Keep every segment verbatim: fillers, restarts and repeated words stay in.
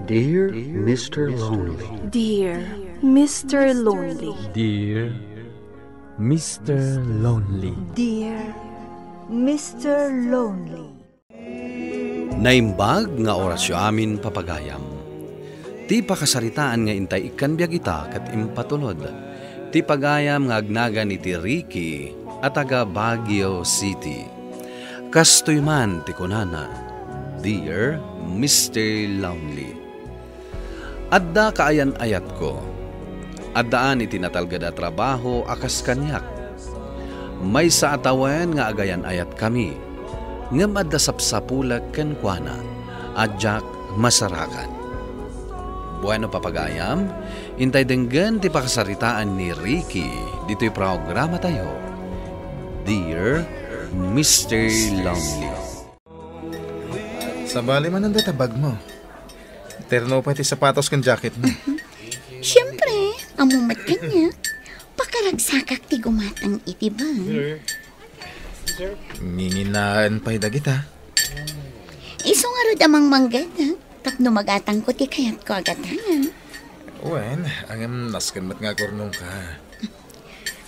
Dear Mister Lonely. Dear Mister Lonely. Dear Mister Lonely. Dear Mister Lonely. Naimbag nga orasyo amin, papagayam. Ti pakasaritaan nga intay ikkan biag ita ket impatulod ti pagayam nga agnagan iti Ricky a taga Baguio City. Kastoy man ti kunana, "Dear Mister Lonely, adda kaayan-ayatko. Addaan iti natalged a trabaho a kas kaniak. Maysa a tawen nga agayan-ayatkami, ngem adda sapsapulek kenkuana a diak masarakan." Bueno, papagayam, intay denggen ti pakasaritaan ni Ricky ditoy programatayo, Dear Mister Lonely. Sabali man dayta bag mo. Terno pay ti sapatos ken jacket mo. Siempre, ammo met kaniak. Pakaragsakak ti gumatang iti bag. Nginginaen pay dagita. Isu ngarud a mangmanggad, ha? Tapno magatangko ti kayatko a gatang. Wen, ngem nasken met nga agurnongka.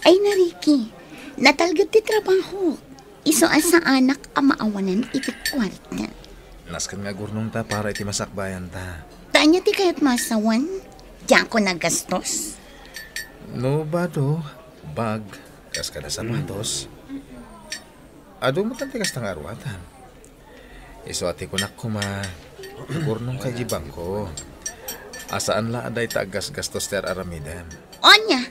Ay na, Ricky, natalged ti trabaho. Isu a saanak a maawanan iti kuarta. Nasken nga agurnongta para iti masakbayanta. Ta ania ti kayatmo a sawen? Diakon a gastos? No bado, bag, kas kada sapatos. Adu met ti kasta nga aruatan. Isu a ti kunak koma, agurnongka iti bangko. A saan la a dayta aggasgastos ti ar-aramidem. Ania,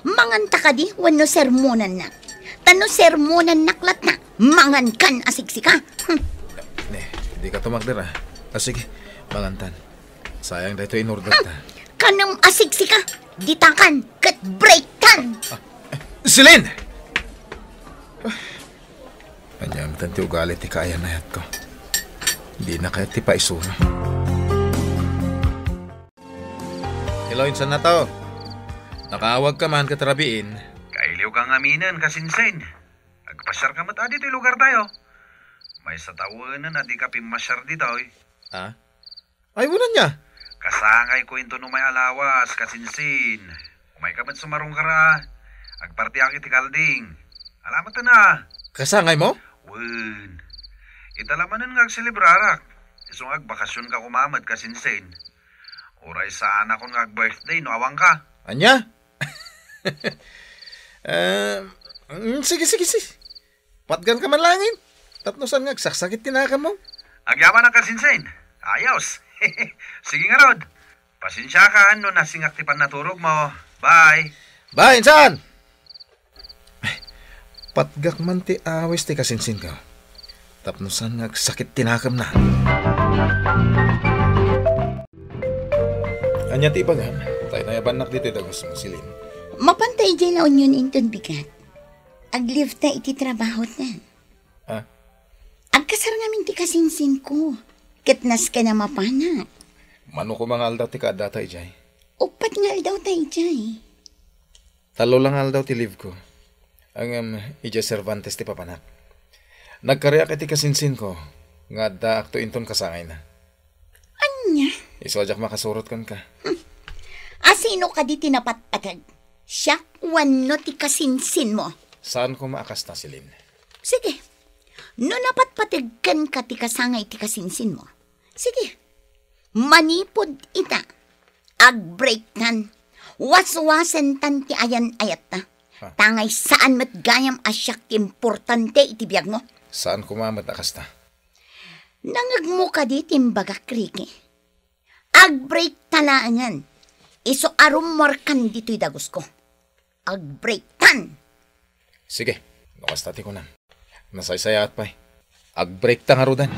manganta kadi wenno sermonannak? Ta no sermonannak latta, mangankan a siksika. Hmm. Ne, dika tumakder, a. A, sige, mangantan. Sayang daytoy in-order ta. Kanem a siksika, ditakan, ket breaktan. Ah, Celine! Ania met ti ugali ti kaayan-ayatko? Dina kayat ti paisuna. Hello, insan nato? Nakaawagka man ket rabiin. Kailiwka ngaminen, kasinsin. Agpasiarka met adi toy lugartayo. Maysa tawenen a dika pimmasiar ditoy. Ah? Ay, wen ania? Kasangayko inton umay a lawas, kasinsin. Umayka met sumarungkar a. Agpartiak iti kalding. Ala met a. Kasangaymo? Wen. Ita la manen nga agselebrarak. Isu nga agbakasionka koma met, kasinsin. Uray saanakon nga ag-birthday no awanka. Ania? Eh, mm, sige, sige, sige. Patganka man laengen. Tapno saan nga agsaksakit ti nakemmo. Agyamanak, kasinsin. Ayos. Sige ngarud. Pasensiakan no nasingak ti pannaturogmo. Bye. Bye, insan! Patgak man ti awis ti kasinsinko. Tapno saan nga agsakit ti nakemna. Ania ti ibagam? Tay nayabannak ditoy dagusmo, Celine. Mapanta idiay La Union inton bigat. Ag-leave ta iti trabahota. Ah? Agkasar ngamin ti kasinsinko, ket nasken a mapanak. Mano koma nga aldaw ti kaaddata idiay? Uppat nga aldawta idiay. Tallo la nga aldaw ti leave ko. Ngem, idiay Cervantes ti papanak. Nagkariak iti kasinsinko nga addaakto inton kasangayna. Ania? Isu a diak makasurot kenka. Hmm. A sino kadi ti napatpateg? Siak wenno ti kasinsinmo? Saan koma a kasta, Celine. Sige. No napatpateg kenka ti kasangay ti kasinsinmo, sige. Manipud ita, agbreaktan. Waswasentan ti ayan-ayatta. Ah. Tangay saan met gayam a siak ti importante iti biagmo. Saan koma met a kasta. Nangngegmo kadi ti imbagak, Ricky? Agbreakta laengen. Isu a rummuarkan ditoy dagusko. Agbreaktan! Sige, no kasta ti kunam. Nasaysayaat pay. Agbreakta ngaruden.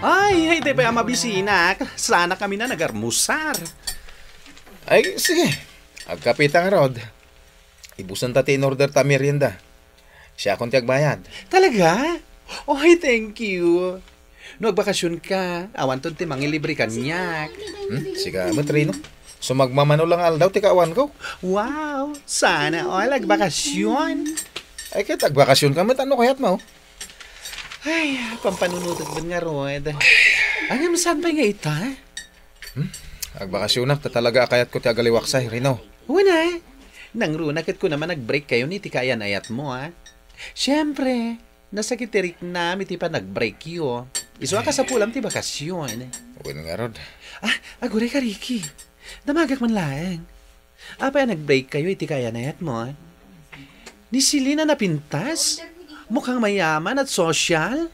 Ay, ay, di pay a mabisinak. Saanak ngamin a nagarmusar. Ay, sige. Agkapita ngarud. Ibusanta ti in-order ta a merienda. Siakon ti agbayad. Talaga? Oy, thank you. No agbakasionka, awanton ti mangilibre kaniak. Hmm? Sika met, Rino. Sumagmamano lang aldaw ti kaawanko. Wow! Sana all agbakasion. Ay, ket agbakasionka met, no kayatmo? Ay, pampanunutek ben ngarud. Ngem saan pay nga ita? Hmm? Agbakasionak ta talaga a kayatko ti agaliwaksay, Rino. Wen a. Nangruna ket kunam a nag-break kayon iti kaayan-ayatmo, a. Siempre, nasakit ti riknam iti panag-breakyo. Isu a kasapulam ti bakasion. Wen ngarud. Ah, aguray ka, Ricky. Damagak man laeng. Apay a nag-break kayo iti kaayan-ayatmo, a? Ni Celine a napintas? Mukhang mayaman at sosyal?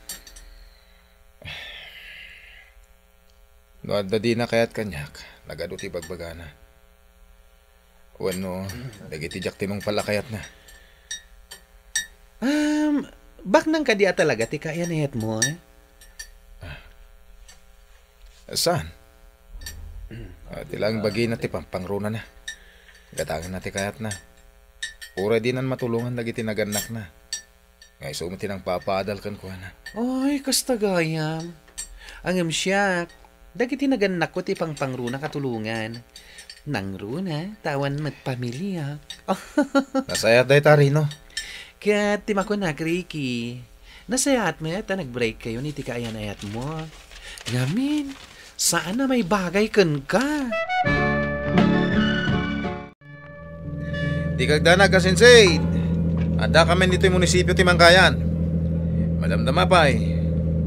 No adda dina kayat kaniak, nagadu ti bagbagana. Wenno, dagiti diak tinungpal a kayatna. Um, baknang kadi a talaga ti kaayan-ayatmo, a? Saan? Ah, ti laeng bagina ti pampangrunana. Gatangenna ti kayatna. Uray dinan matulongan dagiti nagannakna. Nga isu met ti nangpapaadal kenkuana. Oy, kasta gayam. Ngem siak, dagiti nagannakko ti pangpangruna katulongan. Nangruna, ta awan met pamilia. Nasayaat dayta, Rino. Ket ti makunak, Ricky, nasayaat met ta nag-break kayon iti kaayan-ayatmo. Ngamin, saan a maibagay kenka. Dika agdanag, kasinsin. Addakamin ditoy munisipio ti Mangkayan. Madamdama pay,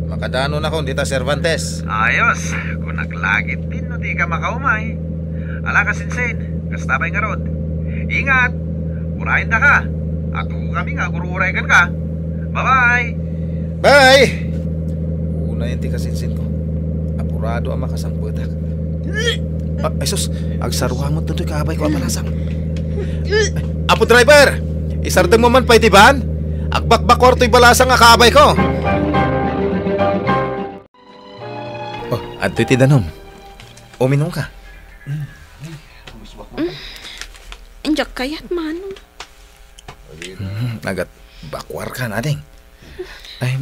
makadanonakon dita Cervantes. Ayos, kunak la ketdin no dika makaumay. Ala, kasinsin, kasta pay ngarud. Ingat, urayendaka. Adda kami nga agur-uray kenka. Bye-bye! Bye! Unayen ti kasinsinko. Apurado a makasangpetak. Ah, ay sus, agsaruangot ditoy kaabayko a balasang. Apo driver! Isardengmo man pay ti van? Agbakbakuar toy balasang a kaabayko. Oh, adtoy ti danum. Uminumka. Diak kayat, Manong. Hmm, agatbakuarka, ading. Ay,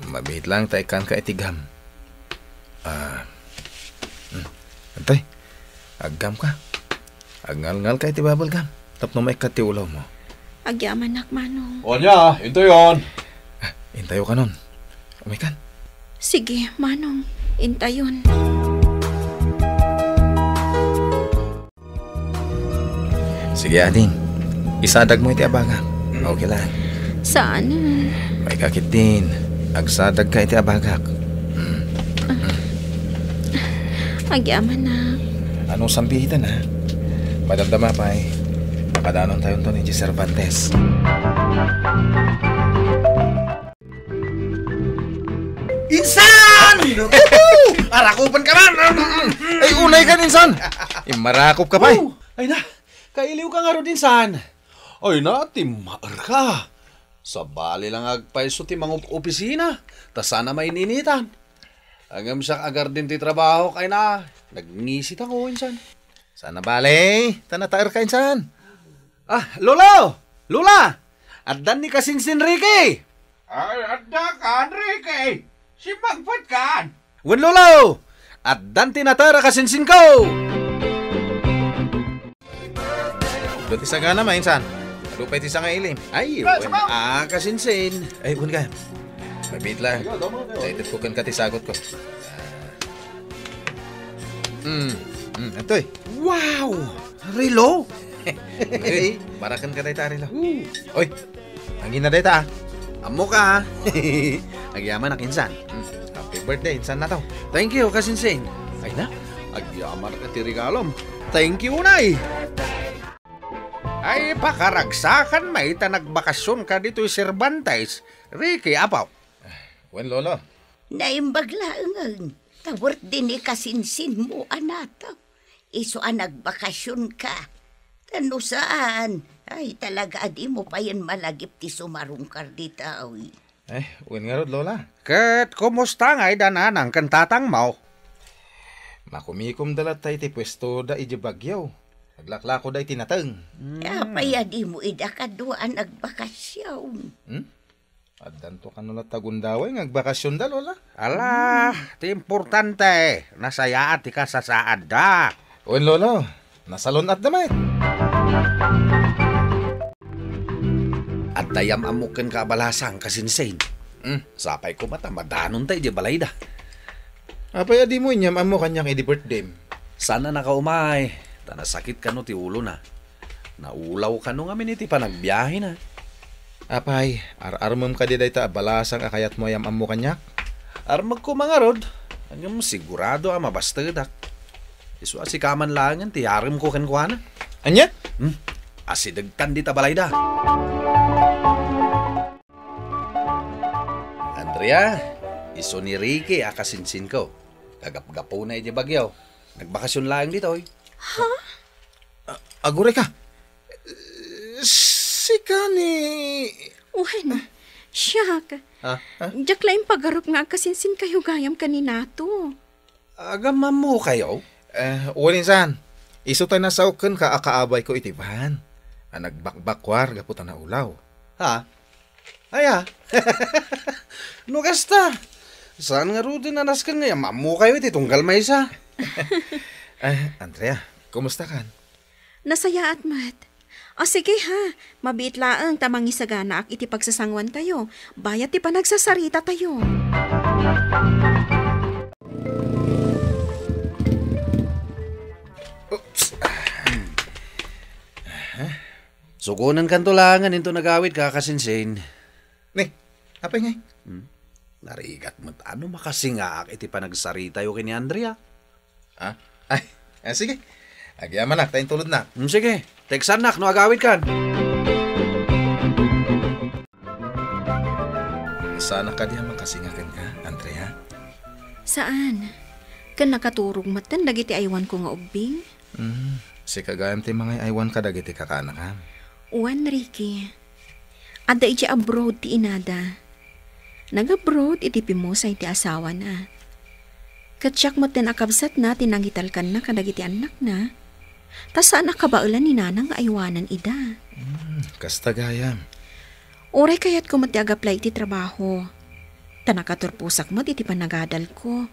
mabiit laeng ta ikkanka iti gam. Ah, hmm. Adtoy, aggamka. Agngalngalka iti bubble gum tapno maikkat ti ulawmo. Agyamanak, Manong. O ania, intayon. Ah, intayokanon. Umaykan. Sige, Manong. Intayon. Sige, ading. Isadagmo iti abagak. Okay lang. Saan? Maikakit din. Agsadagka iti abagak. Hmm. Agyamanak. Ano sambiitan, ha? Madamdama pay. Makadanon tayo to ni Cervantes. Insan! Arakupan ka man! Ay, unay ka, insan! Immarakop ka pay. Oh, ay na, kailiw ka ngarud, insan. Ay na, timmaer ka. Sabali lang agpayso ti mangup-opisina, ta sana maininitan. Ngem siak agarden ti trabaho, ay na, nagngisi ta ko, insan. Sana bale, ta nataer ka, insan. Ah, Lolo! Lola! Addan ni kasinsin Ricky! Ay, adda kan, Ricky! Simmagpet kan! Wen, Lolo! Addan ti nataer a kasinsinko! Adu ti sagana, mainsan. Adu pay ti sangailim. Ay, wen, ah, kasinsin. Ay, wen ka. Mabit lang. Daytoy ko ken ka ti sagot ko. Hmm. Hmm, atoy. Wow! Relo? Hey, baraken ka dayta, Relo. Oy, angina dayta, ah. Ammo ka, ha? Agyamanak, insan. Hmm, happy birthday, insan na to. Thank you, kasinsin. Ay na, agyaman ka ti regalom. Thank you, Nay. Ay, pakaragsakan, may ta nagbakasyon ka ditoy Cervantes. Ricky, apo. Wen, Lolo. Naimbag laengen, ta birthday ni kasinsinmo a nataw. Isu a nagbakasyon ka. Ta no saan, ay talaga a dimo payen malagip ti sumarungkar dita, uy. Eh, wen ngarud, Lola. Ket kumusta ngay da nanang ken tatangmo? Makumikomda latta iti puestoda idiay Baguio. Naglaklakoda iti nateng. Hmm. Apay a dimo ida kadua a nagbakasyon? Hmm? Addanto kano latta gundaway nga agbakasyonda, Lola? Ala, ti importante, nasayaat ti kasasaadda. Wen, Lolo, nasalun-atda met. Adda yam-ammok kenka a balasang, kasinsin. Hmm, sapay koma ta madanonta idiay balayda. Apay a dimo inyam-ammo kaniak idi birthdayem? Saan a nakaumay, ta nasakit kano ti ulona. Naulaw kano ngamin iti panagbiahena. Apay, ar-armem kadi dayta a balasang a kayatmo a yam-ammo kaniak? Armegko mangarud, ngem sigurado a mabastedak. Isu a sika man laengen ti yaremko kenkuana. Ania? Hmm? Asidegkan dita balayda. Andrea, isu ni Ricky a kasinsinko. Kagapgapuna idiay Baguio. Nagbakasyon laeng ditoy. Ha? A-, aguray ka. Sika ni... Wen, siak. Ha? Ha? Diak la impagarup nga agkasinsinkayo gayam ken ni Nato. Agam-ammokayo? Eh, wen insan. Isu tay nasaok kenka a kaabayko iti van a nagbakbakuar gapu ta naulaw. Ha? Aya? No kasta, saan ngaruden a nasken nga yam-ammokayo iti tunggal maysa? Eh, Andrea, kumusta kan? Nasayaat met. O sige ha, mabiit laeng ta mangisaganaak iti pagsasanguantayo, bayat ti panagsasaritatayo. Oops. Sukonenkanto laengen inton agawidka, kasinsin. Ni, apay ngay? Hmm? Narigat met a no makasingaak iti panagsaritayo ken ni Andrea. Ha? Ay, ah, sige. Agyamanak ta intulodnak. Hmm, sige. Teksannak no agawidkan. Saanak kadi a makasinga kenka, Andrea? Saan. Ken nakaturog metten dagiti aywanko nga ubbing. Hmm, sika gayam ti mangay-aywan kadagiti kakaanakam. Wen, Ricky. Adda idiay abroad ti inada. Nag-abroad iti pimusay ti asawana. Ket siak metten a kabsatna ti nangitalkanna kadagiti annakna. Ta saan a kabaelan ni nanang nga aywanen ida. Hmm, kasta gayam. Uray kayatko met ti agaplay iti trabaho. Ta nakaturposak met iti panagadalko.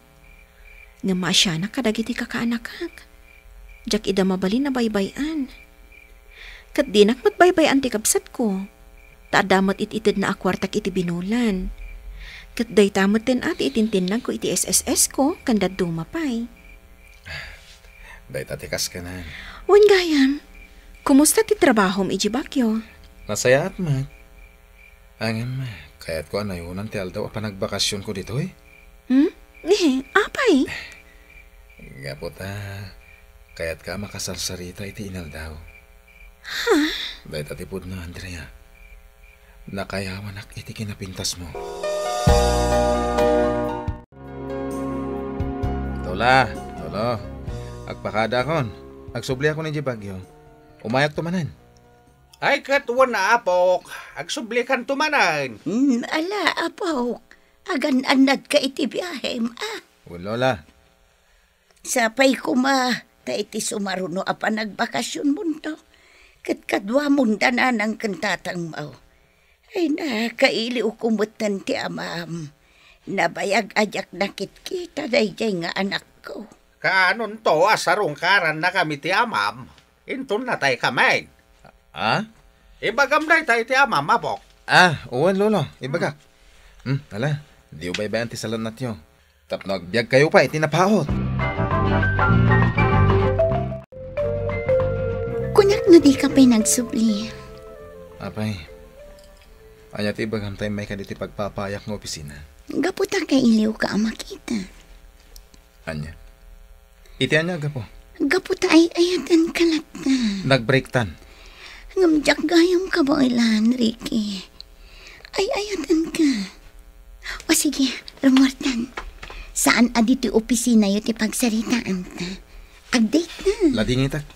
Ngem maasianak kadagiti kakaanakak. Diak ida mabalin a baybay-an. Ket dinak met baybay-an ti kabsatko. Ta adda met it-itedna a kuartak iti binulan. Ket dayta metten a ti itintinnagko iti S S S ko ken dadduma pay. Dayta ti kaskanan. Wen gayam, kumusta ti trabahom idiay Baguio? Nasayaat met. Ngem, kayatko a nayonan ti aldaw a panagbakasionko ditoy. Hmm? Ni, apay? Gapu ta, kayatka a makasarsarita iti inaldaw. Ha? Dayta ti pudno, Andrea. Nakayawanak iti kinapintasmo. Lola, Lolo, agpakadakon. Agsubliakon idiay Baguio. Umayakto manen. Ay, ket wen, apok, agsublikanto manen. Hmm, ala, apok, agan-annadka iti biahem, a? Wen, Lola. Sapay koma, ta iti sumaruno a panagbakasionmonto, ket kaduamon da nanang ken tatangmo. Ay, nakailiwko metten ti amam. Nabayag a diak nakitkita daydiay nga anakko. Kaanonto a sarungkarannakami ti amam? Inton nataykamin. Ha? Ibagam dayta iti amam, apok. Ah, wen, Lolo, ibagak. Hmm, ala, diyo baybay-an ti salanatyo. Tapno agbiagkayo pay iti napaut. Kunak no dika pay nagsubli. Apay, ania ti ibagam ta immayka ditoy pagpapayak nga opisina? Gapu ta kailiwka a makita. Ania? Iti ania a gapu? Gapu ta ay-ayatenka latta. Nag-breaktan. Ngem diak gayam kabaelan, Ricky. Ay-ayatenka. O sige, rumuartan. Saan a ditoy opisinayo ti pagsaritaanta? Ag-date na. Ladingitak.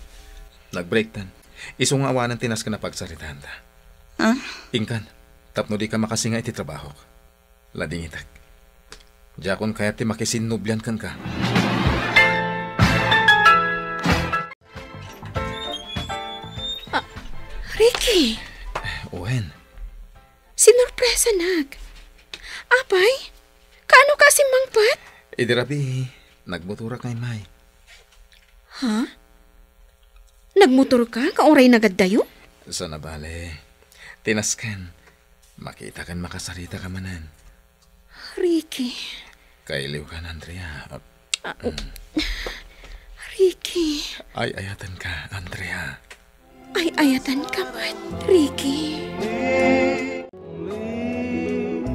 Nag-breaktan. Isu nga awanen ti nasken a pagsaritaanta. Ah? Inkan, tapno dika makasinga iti trabahok. Ladingitak. Diakon kayat ti makisinnublian kenka. Ah, Ricky! Wen. Sinurpresanak. Apay, kaano ka simmangpet? Idi rabii, nagmotorak nga immay. Ha? Nagmotor ka nga uray nagaddayo? Saan a bale. Ti nasken, makita ken makasarita ka manen. Ricky. Kailiwkan, Andrea. Ah, mm. Ricky. Ay-ayatenka, Andrea. Ay-ayatenka met, Ricky.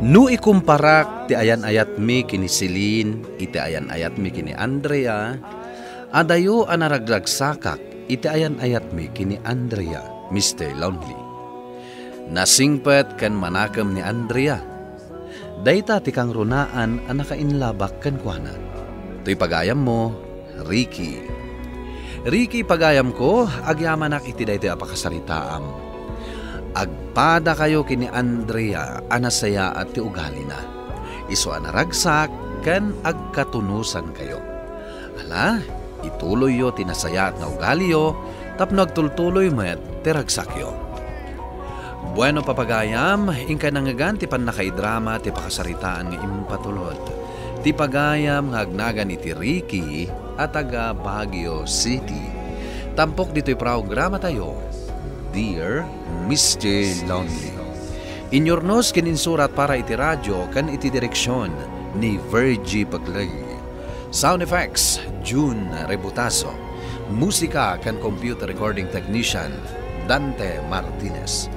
No ikumparak ti ayan-ayatmi ken ni Celine iti ayan-ayatmi ken ni Andrea, adayo a naragragsakak iti ayan-ayatmi ken ni Andrea, Mister Lonely. Nasingpet ken manakem ni Andrea. Dayta ti kangrunaan a nakainlabak kenkuana. Toy pagayammo, Ricky. Ricky, pagayamko, agyamanak iti daytoy a pakasaritaam. Agpadakayo ken ni Andrea a nasayaat ti ugalina. Isu a naragsak ken agkatunosankayo. Ala, ituloyyo ti nasayaat nga ugaliyo tapno agtultuloy met ti ragsakyo. Bueno, papagayam, inkay nangngegan ti pannakaidrama ti pakasaritaan nga impatulod. Ti pagayam nga agnagan iti Ricky a taga Baguio City. Tampok ditoy programatayo, Dear Mister Lonely. Inyurnos ken insurat para iti radio ken iti direksion ni Virgie Pagleg. Sound effects, June Rebutaso. Musika ken computer recording technician, Dante Martinez.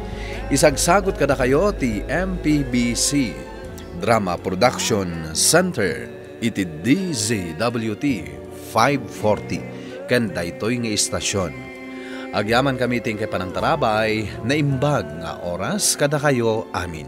Isagsagut kadakayo ti M P B C Drama Production Center iti D Z W T five forty ken daytoy nga istasyon. Agyamankami iti inkay panangtarabay, naimbag nga oras kadakayo amin.